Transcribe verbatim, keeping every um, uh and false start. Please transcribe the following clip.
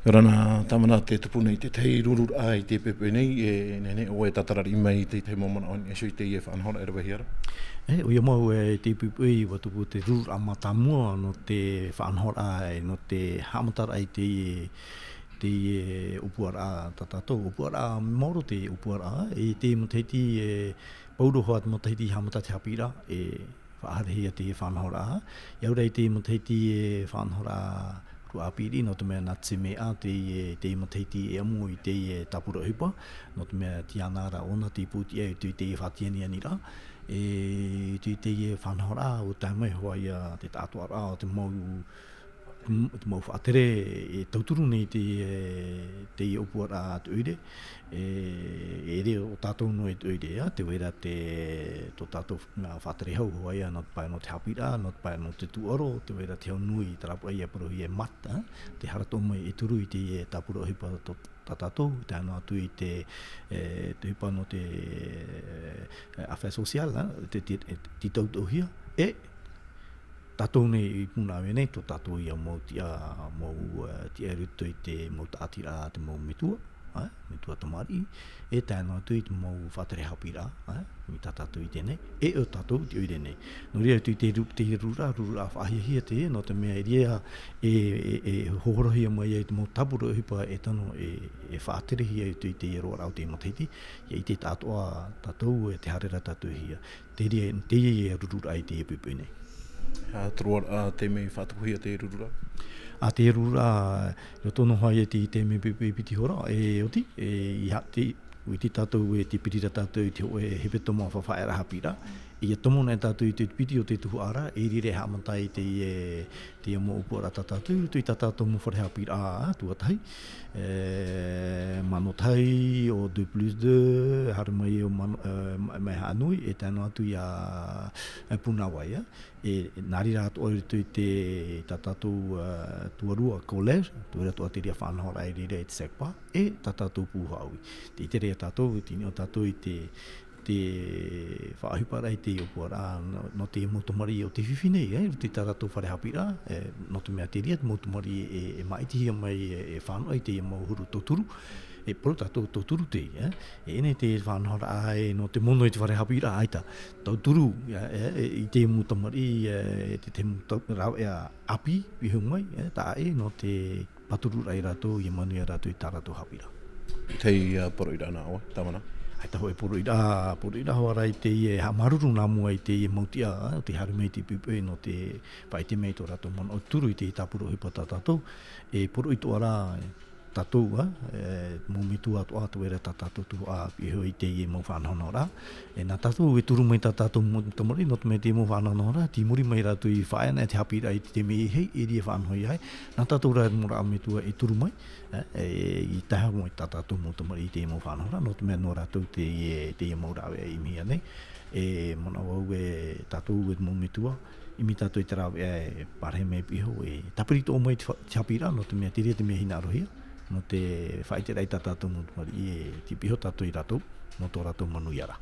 Rana Tamana te tupu nei te tahi rururaʻa i te poipoi nei, e, nei nei, ʻoe e tātarariʻi mai i te tahi mau manaʻo i niʻa iho i teie faʻanahoraʻa e rave hia ra. E, ʻoia mau, e, te poipoi, ʻua tupu te rururaʻa mātāmua nō te faʻanahoraʻa, e, nō te haʻamataraʻa i teie, teie ʻōpuaraʻa tā tātou, ʻōpuaraʻa maoro te ʻōpuaraʻa, e te matahiti, e, pauroa te matahiti haʻamata te haʻapiʻiraʻa, e, faʻahaerehia te faʻanahoraʻa. ʻIa ora i te matahiti e faʻanahoraʻa rua ʻāpī riʻi, nō te mea nā te mea te, te matahiti e amo i te tāpura ʻohipa, nō te mea tiʻa ana ra ʻōna te pūtiʻa i te, te faʻatianianiraʻa. E, te, te faʻanahoraʻa, ʻua tae mai hoʻi ia te taʻatoʻaraʻa o te mau, te mau faʻatere e tauturu nei te, e, te ʻōpuaraʻa a te ʻoire. E, e ʻere o tātou noa e te ʻoire, ā, tē vai ra te, tō tātou, nā, faʻatere hau hoʻi ia, nō te pae nō te haʻapiʻiraʻa, nō te pae nō te tūʻaro, tē vai ra te hau nui, terā parau ia parauhia e mat, ā, te haʻatoʻa mai e turu i te, e, tāpura ʻohipa tō, tā tātou, tae noa atu i te, e, te ʻohipa nō te, e, affaires sociales, ā, te, te, te, te tauturu hia, e, tātou nei i Punaʻauia nei, tō tātou ia mau tiʻa, mau, e, tiʻa i roto i te mau tāʻatiraʻa a te mau metua, ā, metua tamariʻi, e tae noa atu i te mau faʻatere haʻapiʻiraʻa, ā, mai tā tātou i teie nei, e ʻo tātou te ʻoire nei. Nō reira, te, te ru-, te rururaʻa, rururaʻa faʻahiahia teie, nō te mea e riro, e, e, e hōroʻahia mai ai te mau tāpura ʻohipa e tano e, e faʻaterehia i te, i te roaraʻa o te matahiti, ʻia ʻite taʻatoʻa tātou e te haere ra tātou e hia. Teie, teie ia rururaʻa i teie poipoi nei. Ā, te roaraʻa, ā, tē mea faʻatupuhia te rururaʻa? Ā, te rururaʻa, ʻia tono hoʻi ia te, te mea poipoi piti hora, e oti, e, i ha-, te, ʻua ʻite tātou e te piri ra tātou i te hōʻē hepetoma faʻaearaʻa haʻapiʻiraʻa. ʻIa tomo nei tātou i te piti o te tuhaʻa ra, e riro e haʻamata i te, e, te mau ʻōpuaraʻa tā tātou, i roto i tā tātou mau fare haʻapiʻiraʻa, ā, tuatahi, e, Mano Tahi, ʻo deux plus deux, haere mai ʻo Mano, e, ma-, mai Haʻanui, e tae noa atu ia, e, Punaauia. E, nā reira atoʻa i roto i te, tā tātou, e, tuarua collège, tē vai ra atoʻa te reira faʻanahoraʻa i reira i te SECPA, e tā tātou pū haʻavī. Tē ʻite ra tātou, tē ʻite ra tātou i te, te faʻaʻohiparaʻa i te ʻōpuaraʻa, nō, nō te mau tamariʻi o te fifi nei, e, i roto i tā rātou fare haʻapiʻiraʻa, e, nō te mea te reira te mau tamariʻi e, e māʻitihia mai, e, e fānaʻo i te mau huru tauturu, e, parau tātou tauturu teie, e, e, ʻeʻere te faʻanahoraʻa, e, nō te mono i te fare haʻapiʻiraʻa, ʻaita, tauturu, e, e, e, i te mau tamariʻi, e, te, te mau tau-, rāveʻa ʻāpī, i hau mai, e, taʻa ʻē, nō te pātururaʻa ia rātou, ʻia manuia rātou i tā rātou haʻapiʻiraʻa. Teie, ā, poroʻiraʻa nā ʻoe, Tamana? ʻAita hōʻē poroʻiraʻa, poroʻiraʻa hoʻi ra i teie haʻamāuruuru nā mua i teie mau tiʻa, ā, o te haere mai i te poipoi nō te faʻaʻite mai tō rātou manaʻo turu i te tāpura ʻohipa tā tātou, e poroʻi atoʻa ra, tātou, ā, e, mau metua atoʻa, tē vai ra tā tātou tuhaʻa, i roto i teie mau faʻanahonahoraʻa. E, nā tātou e turu mai tā tātou mau tamariʻi, nō te mea te mau faʻanahonahoraʻa, tei muri mai rātou i faʻaea ana te haʻapiʻiraʻa i te taime i hei, e riro e faʻanaho ia ai. Nā tātou rā mau rāʻau metua e turu mai, e, e, i tae mai tā tātou mau tamariʻi i te mau faʻanahoraʻa, nō te mea nō rātou te, e, te mau rāveʻa i ʻimihia nei. E, manaʻo vau e tātou e mau metua, ʻimi tātou i te rāveʻa e pārahi mai piʻi iho, e tāpiri atoʻa mai te fa-, te haʻapiʻiraʻa, nō te mea te reira te mea hinaʻarohia, nō te faʻaʻiteraʻa i tā tātou mau tamariʻi, e tīpiʻi iho tātou ia rātou, nō tō rātou manuiaraʻa.